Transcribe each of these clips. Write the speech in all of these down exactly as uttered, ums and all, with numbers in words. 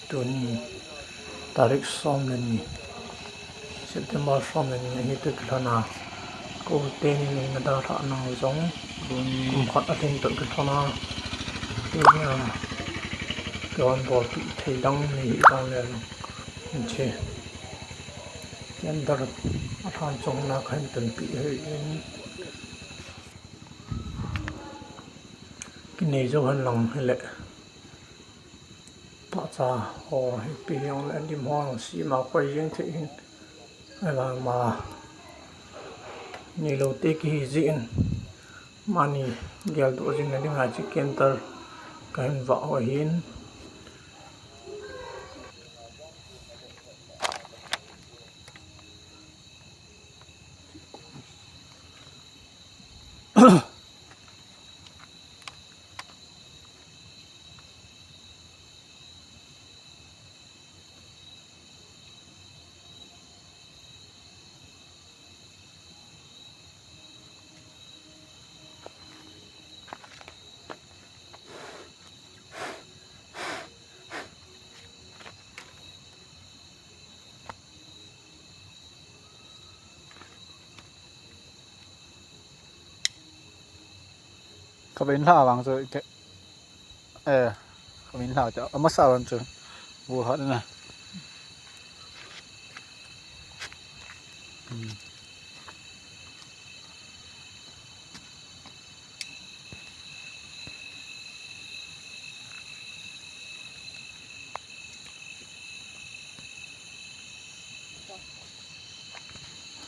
Tuni tarik som le ni, September som le ni ahi, tu kilhona. Kote ni nei nadalhah nau jong kum khat alhin toh kilhona. Tunia kihon bolpeh thei dang nei hih jongle, hiche candle alhan chungna kahin tunpeh ahin, kinei jou henlang hile, pahcha ho hi pe jongle, adim ho jong sema koi jeng thei hin. Ahivang ama neilou te kihi jeh in, amani geldoh jing na dinga hiche candle kahin vah u ahin. Kavei lha vang chu, eh, kavei lha chu amasa vang chu bu hat na.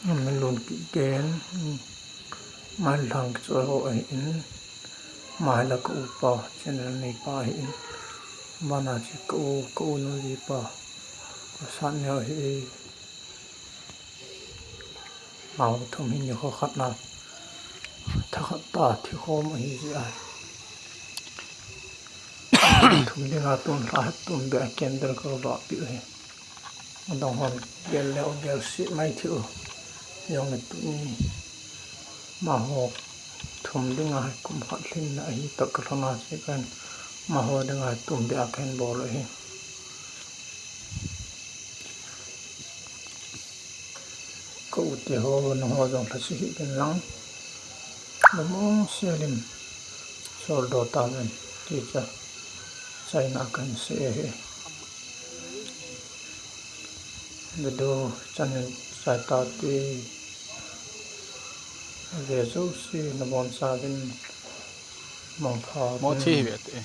Amin lun kit gen, mai lang kichoi ho ahin, mai la ka upa, channel neipa ahin, bana chi ka u, ka u nu jipa, ka san neo hi, mau thum hin ni ho khat na, tha khat ta thi khom ahi ji ai. Thum dinga tun lha, tun be candle ka lo pi ahi. Adang hon gel le gel si mai thiu. Jong le tuni amaho thum dinga kum khat lhinna ahi toh kilhona chu kan amaho dinga tum be a kahin bol u ahi. Ka u te ho, nangho jong lhase hih un lang. Lungmong sel in soldoh tauvin ti chu achaina kahin sei ahi. Video chan in chai taute, ve jouse nabonchauvin mangpha. Mo thi hi ve te.